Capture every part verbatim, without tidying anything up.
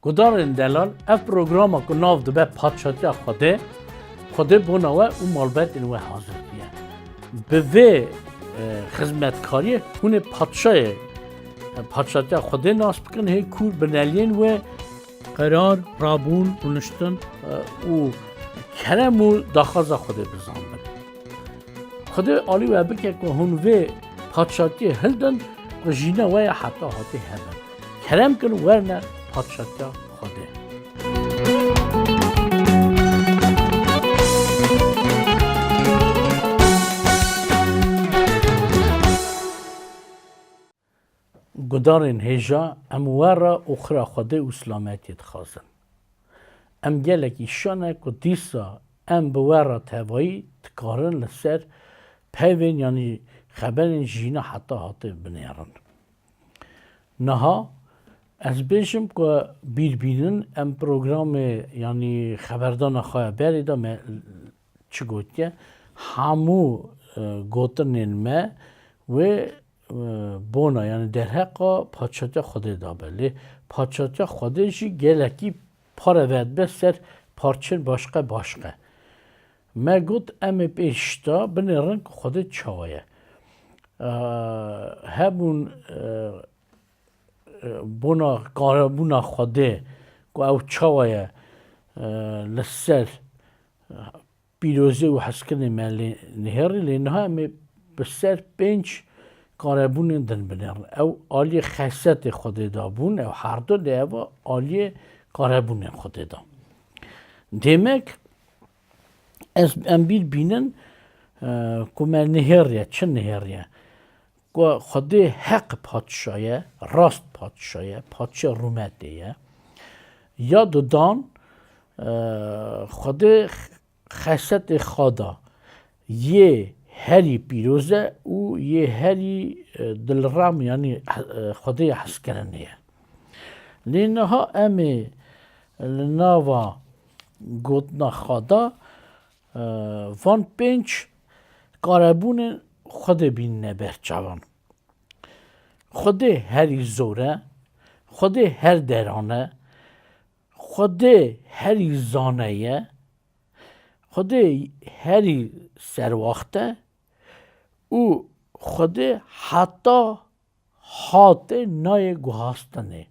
Gudarên delal, ev programa ku nav dibe Padşatiya Xwedê, Xwedê bona we û malbetên we hazir diye. Bi vê, e, xizmetkariyê hûn ê padşayê, e, Padşatiya Xwedê nas bikin, hê kûr bineliyên wê qerar, rabûn, rûniştin, e, û kerem û daxwaza Xwedê bizanbin. Xwedê alî we bike ku hûn vê padşatiyê hildin ku jîna we ya heta hatê hebin. Kerem kin werne padşatiya Xwedê. Gudarên hêja, em we re oxira Xwedê û silametiyê dixwazin. Em gelekî şan e ku dîsa em bi we re tevayî dikarin li ser peyvên yanî xeberên jîna heta hatê binêrin. Niha ez bêjim ku bîr bînin em programê yanî xeberdana xwe ya berê de me çi gotiye, hemû, e, gotinên me wê, e, bona, yanî derheqa Padşatiya Xwedê de be. Lê Padşatiya Xwedê jî gelekî pare vedibe ser parçên başqe başqe. Me got, em ê pêş de binêrin ku Xwedê çawa ye. E, hebûn, e, e, bona karebûna Xwedê ku ew çawa ye, e, li ser pîrozî û hezkirinê me lê nihêrî, lê niha em ê bi ser pênc karebûnên din binêrin. Ew aliyê xesetê Xwedê de bûn, ew herdu lê eva aliyê karebûnên Xwedê de. Demek ez, em bîr bînin, e, ku me nihêriye, çi nihêriye? Ku Xwedê heq padşa ye, rast padşa ye, padşa rûmetê ye. Ya dudan, e, Xwedê xesetê xwe da, yê herî pîroz e û yê herî, e, dilrem, yanî, e, Xwedê hezkirinê ye. Lê niha em ê li nava gotina xwe de, e, van pênc karebûnên Xwedê bînine ber çavan. Xwedê herî zor e, Xwedê her deran e, Xwedê herî zane ye, Xwedê herî serwaxt e û Xwedê heta hatê nayê guhastinê.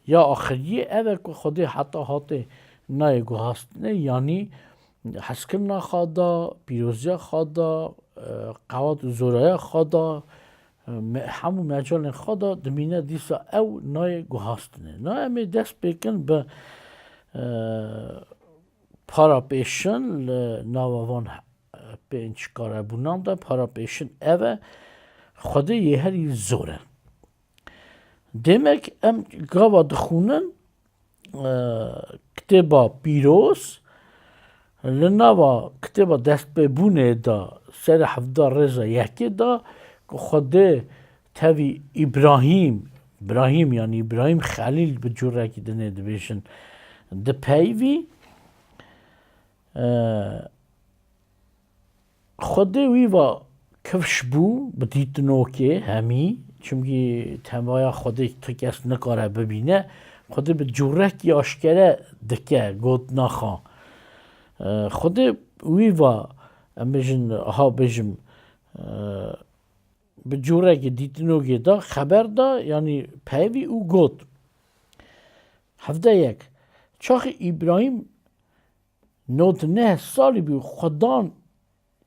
Ya axiriyê ev e ku Xwedê heta hatê nayê guhastinê, yanî hezkirina xwe da, pîroziya xwe da, e, qewat û zoraya xwe da, e, me-, hemû mecalên xwe da dimîne dîsa ew nayê guhastinê. Na em ê dest pê kin bi, e, para pêşin li nava van pênc karebûnan de para pêşin ev e, Xwedê yê herî zor e. Demek em gava dixwînin, e, kitêba pîroz, li nava kitêba destpêbûnê de serê hevda rêza yekê de ku Xwedê tevî Îbrahîm, Îbrahîm, yanî Îbrahîm Xelîl bi cûrekî dinê dibêjin, dipeyivî, e, Xwedê wî va kifş bû bi dîtinokê hemî, çimkî temaya Xwedê tu kes nikare bibîne. Xwedê bi cûrekî aşkere dike gotina xwe. E, Xwedê wî va, em bêjin, ha bêjim, e, bi cûrekî dîtinokê da, xeber da, yanî peyvî û got. Hevdeh yek. Çaxê Îbrahîm nod neh salî bû, Xudan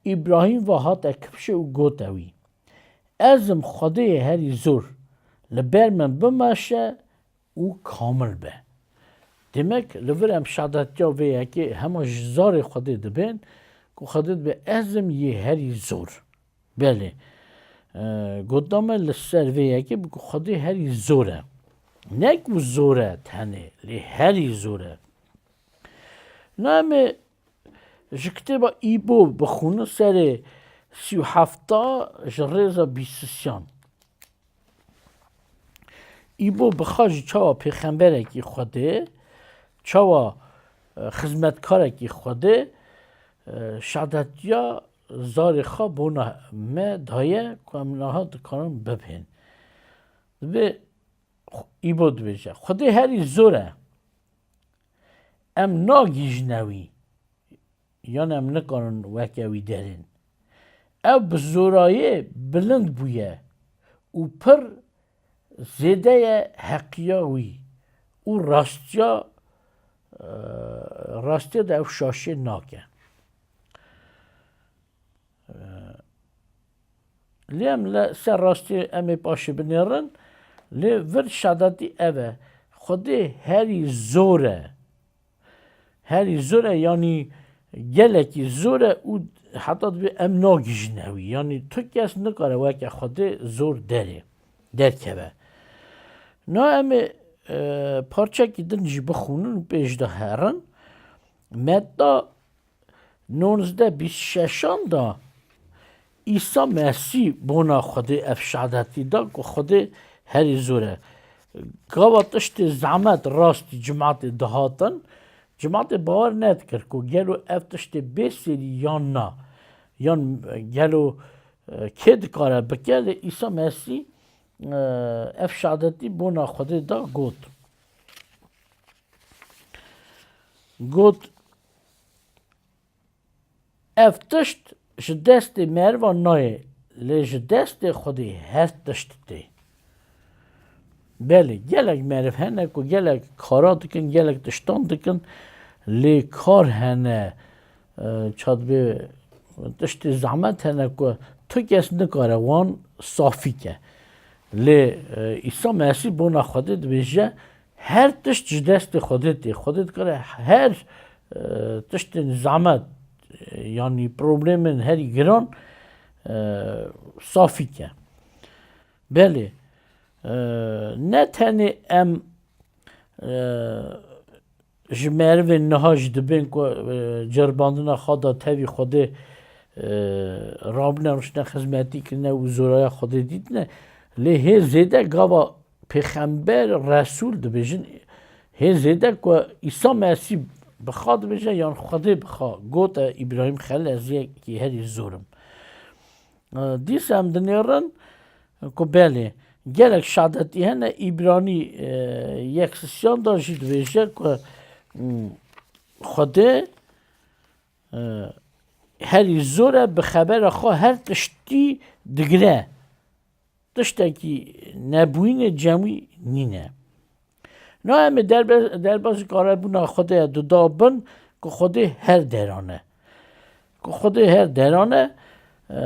Îbrahîm ve hate kifşê û gote wî, Ez im Xwedêyê herî zor, li ber min bimeşe û kamil be. Demek li vir em şehadetiya vê yekê hema ji zarê Xwedê dibên ku Xwedê dibe, Ez im yê herî zor. Belê. E, gotina me li ser vê yekê bi ku Xwedê herî zor e. Ne ku zor e tenê, lê herî zor e. Na em ê ji kitêba Îbo bixwînin serê sî û hefta ji rêza bîst û sêyan. Îbo bixa jî çawa pêxemberekî Xwedê, çawa, e, xizmetkarekî Xwedê, e, şehadetiya zarê xwe bona me daye ku em niha dikarin bibên. Divê Îbo dibêje, Xwedê herî zor e. Em nagihîjine wî. Yan em nikarin weke wî derên. Ew bi zorayê bilind bûye û pir zêde ye heqiya wî û rastiya, e, rastiya de ew şaşê nake. E, lê em li ser rastî em ê paşê binêrin, lê vir şadetî ev e, Xwedê herî zor e. Herî zor e, yanî gelekî zor e û heta dibê em nagihîjine wî. Yanî tu kes nikare weke Xwedê zor derê, derkeve. Na em ê, e, parçekî din jî bixwînin û pêş de herin. Metta nonzdeh bîst şeşan de Îsa Mesîh bona Xwedê ev şadetî da ku Xwedê herî zor e. Gava tiştê zehmet rastî cimatê dihatin, cimatê bawer nedikir ku gelo ev tiştê bê serî yan na, yan gelo, e, kê dikare bike, lê Îsa Mesîh, e, ev şadetî bona Xwedê da got. Got, Ev tişt ji destê meriva nayê, lê ji destê Xwedê her tişt tê. Belê, gelek meriv hene ku gelek kara dikin, gelek tiştan dikin, lê kar hene, e, çadibê tiştê zehmet hene ku tu kes nikare wan safî ke. Lê, e, Îsa Mesîh bona Xwedê dibêje, Her tişt ji destê Xwedê tê. Xwedê dikare her, e, tiştên zehmet, e, yanî problemên herî giran, e, safî ke. Belê, e, ne tenê em, e, ji merivên niha jî dibên ku, e, ceribandina xwe da tevî Xwedê, e, rabine rûşne xizmetî kirine û zoraya Xwedê dîtine. Lê hê zêde gava pêxember, resûl dibêjin, hê zêde ku Îsa Mesîh bi xwe dibêje yan Xwedê bi xwe gote Îbrahîm Xelîl ez yekî herî zor im. E, dîsa em dinêrin ku belê, gelek şadetî hene, Îbranî, e, yek sisiyan da jî dibêje ku, hmm, Xwedê, e, herî zor e, bi xebera xwe her tiştî digire. Tiştekî nebûyînê cem wî nîne. Na em ê derbe-, derbasî karebûna Xwedê ye duda bin ku Xwedê her deran e. Ku Xwedê her deran e, e,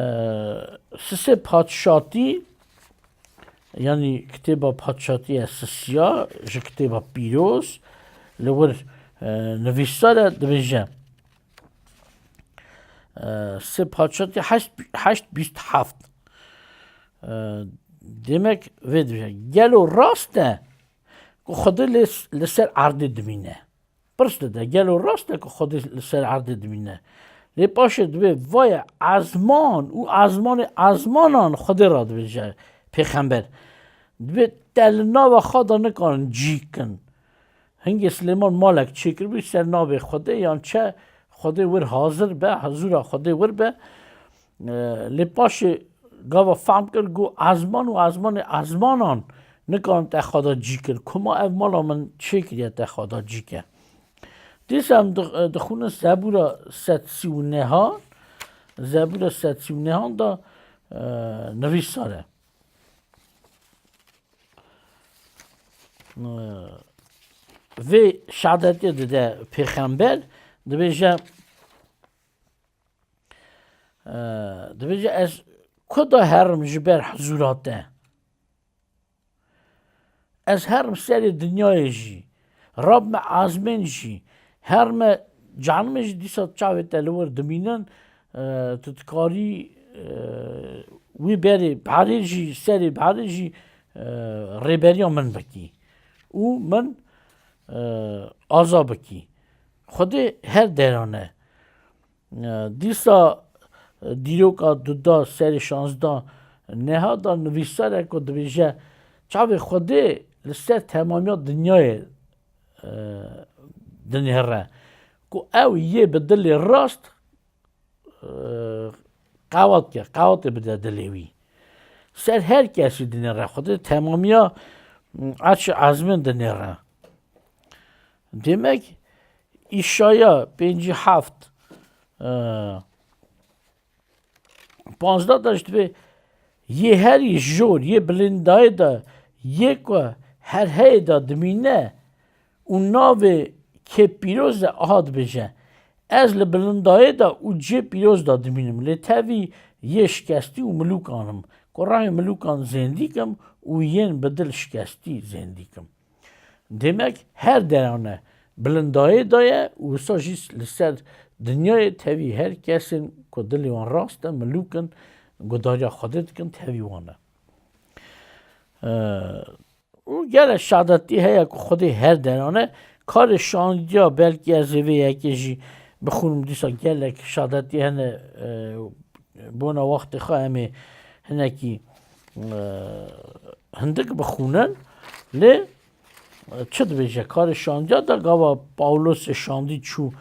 sisê padşatî, yanî kitêba padşatî ye sisiya ji kitêba pîroz, li wir, e, nivîsar e, dibêje, e, sê padşatî heşt, heşt bîst heft. E, demek vê dibêje, gelo rast e ku Xwedê lê, li ser erdê dimîne? Pirs dide, gelo rast e ku Xwedê li ser erdê dimîne? Lê paşê dibê, vaye ezman û ezmanê ezmanan Xwedê re dibêje pêxember. Dibê te li nava xwe de nikarin cî kin. Hingê Silêman malek çêkiribû ser navê Xwedê yan çe Xwedê wir hazir be, huzûra Xwedê wir be. E, lê paşê gava fehm kir, got, ezman û ezmanê ezmanan nikarin te xwe de cî kir. Kuma ev mala min çêkiriye te xwe de cî ke. Dîsa em dix-, dixwînin Zebûra sed sî û nehan, Zebûra sed sî û nehan de, e, nivîsar e. Vê şadetê dide pêxember, dibêje, e, dibêje, ez ku da herim ji ber huzûra te? Ez herim serê dinyayê jî, rabime ezmên jî, herime canimê jî dîsa çavê te li wir dimînin, e, tu dikarî, e, wî berê berê jî, serê berê jî, e, rêberiya min bikî û min, e, aza bikî. Xwedê her deran e. E, dîsa, e, dîroka duda serê şazdeh neha da nivîsar e ku dibêje, çavê Xwedê li ser temamiya dinyayê, e, dinêre, ku ew yê bi dilê rast, e, qewat ke, qewatê bide dilê wî. Ser her kesî dinêre Xwedê temamiya Erşê ezmên dinêre. Demek, Îşaya pêncî heft, e, panzdeh de jî dibê, yê herî jor, yê bilindayê de, yê ku her heyê de dimîne û navê kê pîroz e, aha dibêje, ez li bilindayê de û cê pîroz de dimînim, lê tevî yê şikestî û milûkan im, ku rehê milûkan zêndîk im û yên bi dil şikestî zêndîk im. Demek her derane bilindayê daye û wisa jî li ser dinyayê tevî her kesên ku dilê wan rast e, milûk in, gudariya Xwedê dikin, tevî wan e. Ee, û gelek şadetî heye ku Xwedê her derane karê şandiya, belkî ez ê vê yekê jî bixwînim, dîsa gelek şadetî hene, e, bona wextê xwe em ê hinekî, e, hindik bixwînin. Lê çi dibêje? Karê şandiya de gava Pawlosê şandî çû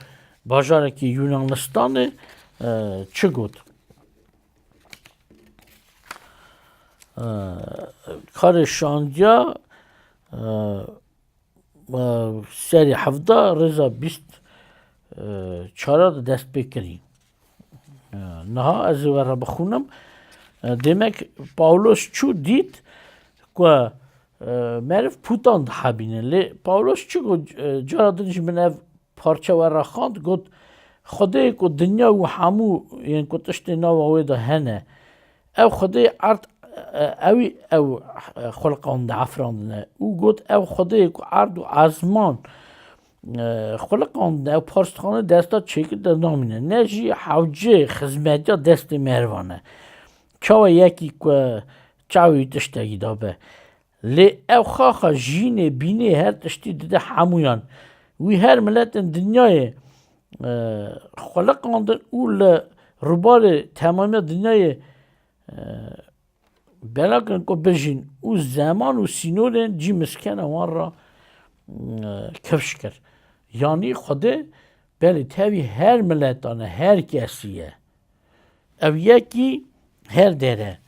bajarekî Yunanistanê, e, çi got? E, karê şandiya, e, e, serî hevdeh rêza bîst, e, çara de dest pê kirî. E, niha ez ê we re bixwînim. E, demek Pawlos çû dît ku, e, meriv pûtan dihebîne. Lê Pawlos çi got, e, cara din jî min ev parçe we re xwend, got, Xwedê ku dinya û hemû yên ku tiştê nava wê de hene, ew Xwedê erd, e, ewî ew, e, xuliqandine, efirandine. Û got, ew Xwedê ku erd û ezman, e, xuliqandine, ew parsixane desta çêkir de namîne, ne jî hewcê xizmetiya destê merivan e. Çawa yekî ku çavê wî tiştekî dabe? Lê ew xaxa jînê, bînê, her tiştî dide hemûyan. Wî her miletên dinyayê, e, xuliqandin û li rûbarê temamiya dinyayê, e, bela kirin ku bijîn û zeman û sînorên cî miskena wan re, e, kifş kir. Yanî Xwedê belê tevî her miletan e, her kesî ye. Ev yekî her der e.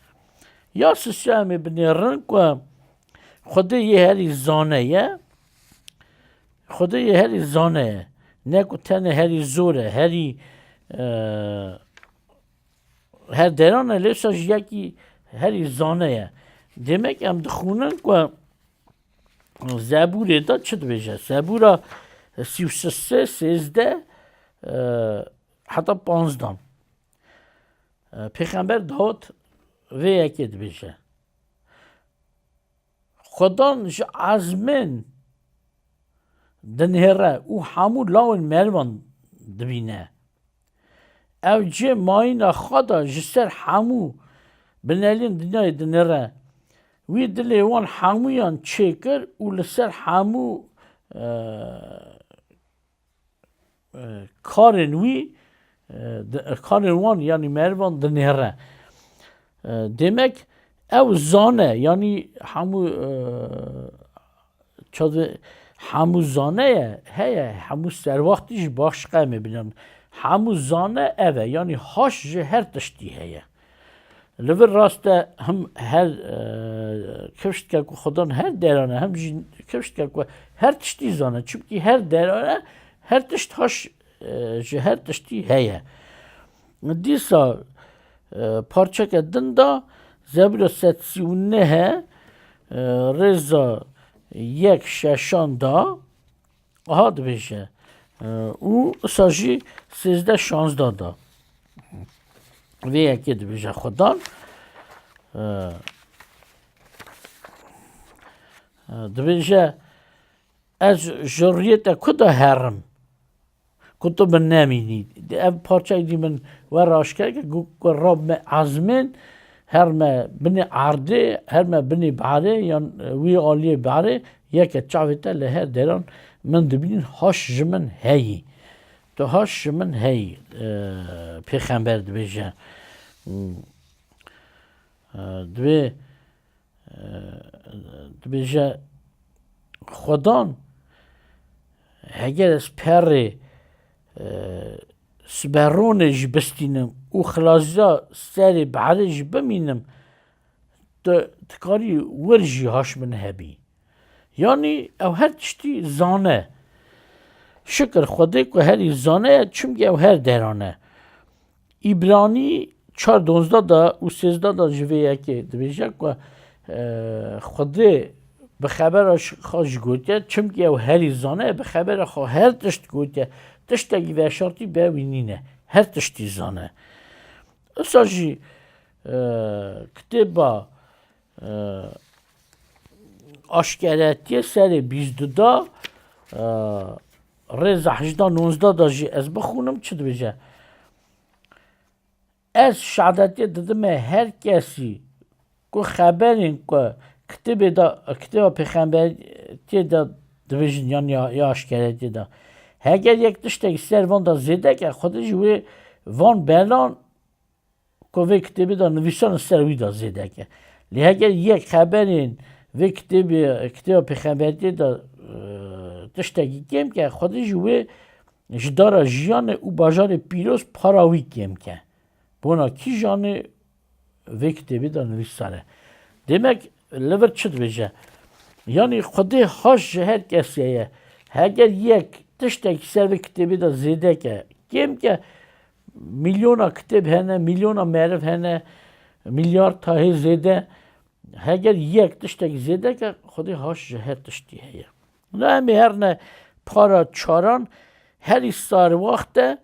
Ya sisya em ê binêrin ku Xwedê yê herî zane ye. Xwedê yê herî zane ye. Ne ku tenê herî zor e, herî, e, her deran e, lê wisa jî yekî herî zane ye. Demek em dixwînin ku Zebûrê de çi dibêje? Zebûra sî û sê, sêzdeh, e, heta panzdan. E, Pêxember Dawid vê yekê dibêje. Xudan ji ezmên dinêre û hemû lawên merivan dibîne. Ew cê mayîna xwe de ji ser hemû bineliyên dinyayê dinêre. Wî dilê wan hemûyan çêkir û li ser hemû, e, e, karên wî, e, di-, karên wan, yanî merivan dinêre. E, demek ew zane, yanî hemû, e, çavi-, hemû zane ye, heye, hemû serwaxtî jî baş qemê bînin. Hemû zane ev e, yanî haş ji her tiştî heye. Li vir rast e, him her, e, kifştke ku Xudan her deran e, him jî kifştke ku her tiştî zane. Çimkî her deran e, her tişt haş, e, ji her tiştî heye. Dîsa, e, parçeke din de Zebûra sed sî û neh e, e, rêza yek şeşan da, aha dibêje, e, û isa jî sêzdeh şazdeh da. Vê yekê dibêje Xudan. E, e, dibêje, Ez ji rûyê te ku de herim, ku tu min nemînî. Ev parçeyê dî min we re aşkere kir, ku, ku Rab me ezmên, her me binê erdê, her me binê berê, yan wî aliyê berê, yeke çavê te li her deran min dibînin, haş ji min heyî. Tu haş ji min heyî, e, pêxember dibêje. Hmm. E, divê, e, dibêje, Xudan, heger ez perê, e, siberonê jî bistînim û xilaziya serê behrê jî bimînim, tu dikarî wir jî haş min hebî. Yanî ew her tiştî zane. Şikir Xwedê ku herî zane ye, çimkî ew her deran e. Îbranî çar donzdeh de û sêzdeh de ji vê yekê dibêje ku, e, Xwedê bi xebera xwe jî gotiye, çimkî ew herî zane ye, bi xebera xwe her tişt gotiye. Tiştekî veşartî bi wî nîne. Her tiştî zane. Wisa jî, e, kitêba, e, Aşkeretiyê serê bîst du da, e, rêza hejda nonzdeh da jî ez bixwînim, çi dibêje? Ez şadetiyê didime her kesî ku xeberên ku kitêbê de, kitêba pêxemberiyê de dibêjin yan ya, ya aşkeretiyê de. Heger yek tiştekî ser van de zêde ke, Xwedê jî wê van belan ku vê kitêbê de nivîsane ser wî de zêde ke. Lê heger yek xeberên vê kitêbê, kitêba pêxemberiyê de, e, tiştekî kêm ke, Xwedê jî wê ji dara jiyanê û bajarê pîroz para wî kêm ke. Bona kîjanê vê kitêbê de nivîsar e. Demek li vir çi dibêje? Yanî Xwedê haş ji her kesê ye. Heger yek tiştekî ser vê kitêbê de zêde ke, kêm ke, milyona kitêb hene, milyona meriv hene, milyar tahê zêde. Heger yek tiştekî zêde ke, Xwedê haş ji her tiştî heye. Na em ê herne para çaran, herî serwaxt e,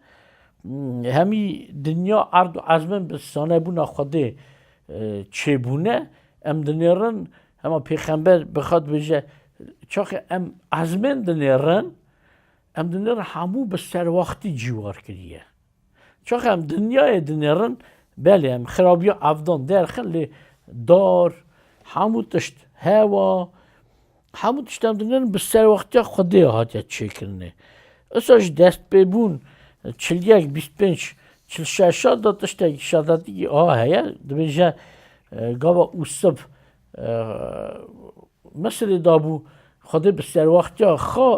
hemî dinya erd û ezmin bi sanebûna Xwedê, e, çêbûne. Em dinêrin, hema pêxember bi xwe dibêje, çaxê em ezmên dinêrin, em dinêrin hemû bi serwaxtî cîwar kiriye. Çax em dinyayê dinêrin, belê em xirabiya evdan derxin, lê dar, hemû tişt, hewa, hemû tişt em dinêrin bi serwaxtiya Xwedê hatiye çêkirinê. Isa ji destpêbûn çil yek, bîst pênc, çil şeşa da tiştekî şadetikî aha heye, dibêje, e, gava Ûsiv, e, Misirê dabû, Xwedê bi serwaxtiya xwe,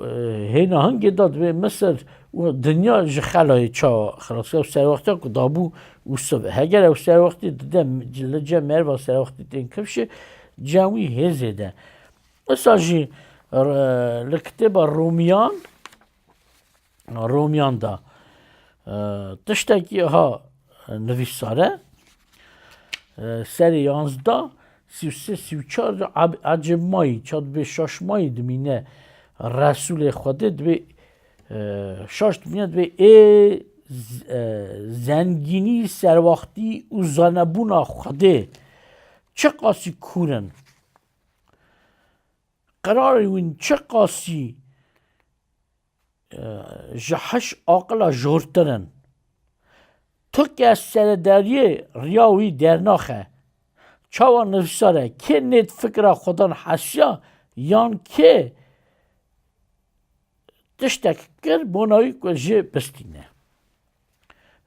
e, hêna hingê da dibê Misir û dinya ji xelayê çawa xilas kir. Ew serwaxtiya ku dabû Ûsiv. Heger ew serwaxtî dide li cem meriva serwaxtî tên kifşê, cem wî hê zêde. Isa jî, e, li kitêba Romiyan, Romiyan de, e, tiştekî ha nivîsar e. E, serê yanzdeh, sî û sê, sî û çar de ab-, ecêb mayî, ça dibê şaş mayî dimîne Resûlê Xwedê dibê, e, şaş dimîne dibê ê z-, e, zengînî, serwaxtî û zanebûna Xwedê çiqasî kûr in. Qerarê wîn çiqasî e, ji hiş aqila jortir in. Tu kes seredariyê riya wî dernaxe. Çawa nivîsar e? Kê nêt fikra Xudan hesiya yan kê tiştek kir bona wî ku jê bistîne?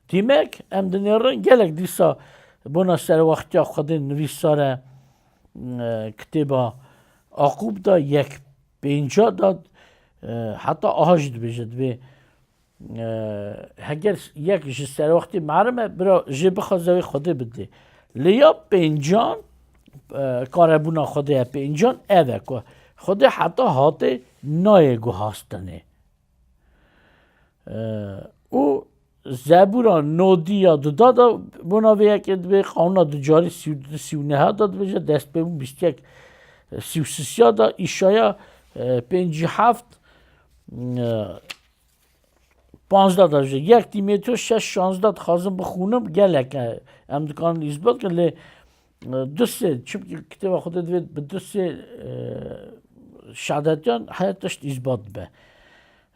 Dîmek, em dinêrin gelek dîsa bona serwaxtiya Xwedê nivîsar e, e, kitêba Aqûb de yek pênca de, e, heta aha jî dibêje, dibê, e, heger yek ji serwaxtî merim e, bira jê bixwaze wê Xwedê bidê. Lê ya pêncan, e, karebûna Xwedê ye, pêncan ev e ku Xwedê heta hatê nayê guhastinê. E, û Zebûra nodî ya duda da bona vê yekê dibê, Qanûna ducarî sî û du, sî û neh da dibêje, Destpêbûn bîst yek, sî û sisiya da, Îşaya, e, pêncî heft, e, panzdeh da dibêje. Yek Tîmoteo şeş şanzdeh dixwazim bixwînim, gelek e, em dikarin îsbat kin, lê, e, du sê, çimkî kitêba Xwedê divê bi du sê, e, şehadetiyan her tişt îsbat bibe.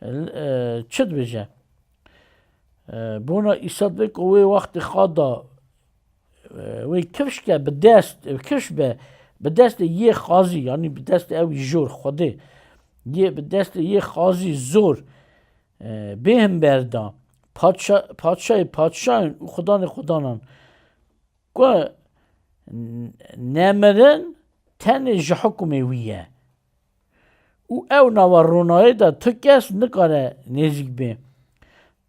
E, çi dibêje? E, bona Îsa dibê ku wê wextê xwe da, e, wê kifş ke bi dest, kifş be, bi destê yê xazî, yanî bi destê ew jor Xwedê, yê bi destê yê xazî zor, e, bê himber da, Padşa-, Padşayê padşayan û Xudanê xudanan, ku n-, nemirin tenê ji hukumê wî ye. Û ew nava ronayê de tu kes nikare nêzîk bê.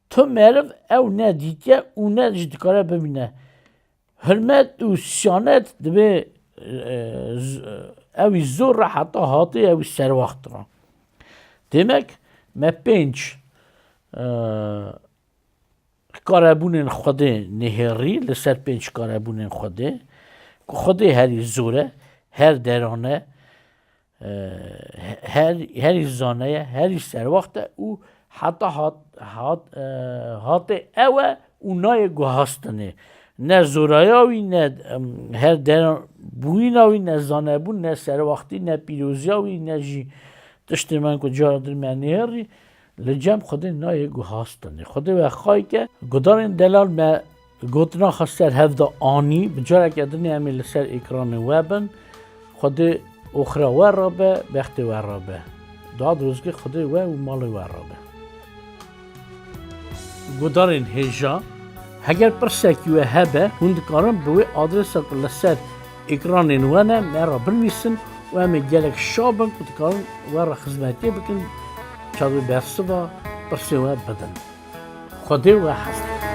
Tu meriv ew ne dîtiye û ne jî dikare bibîne. Hurmet û siyanet dibê, e, z-, Ew î zor re heta hatê ew î serwaxt re. Demek me pênc, e, karebûnên Xwedê nihêrî, li ser pênc karebûnên Xwedê, ku Xwedê herî zor e, her deran e, e, her, herî zane ye, herî serwaxt e û heta hat, hat, e, hatê ew e û nayê guhastinê. Ne zoraya wî, ne, em, her deran bûyîna wî, ne zanebûn, ne serwaxtî, ne pîroziya wî, ne jî tiştê me ku cara din me nihêrî, li cem Xwedê nayê guhastinê. Xwedê we xayke, gudarên delal me gotina xwe ser hev de anî, bi careke dinê em ê li ser êkranê we bin. Xwedê oxira we re be, bextê we re be. Dad rûzgê Xwedê we û malê we re be. Gudarên hêja, heger pirsekî we hebe, hûn dikarin bi wê adresa ku li ser êkranên we ne, me re binivîsin û em ê gelek şa bin ku dikarin we re xizmetiyê bikin, çavê bersiva pirsê we bidin. Xwedê we hez dike.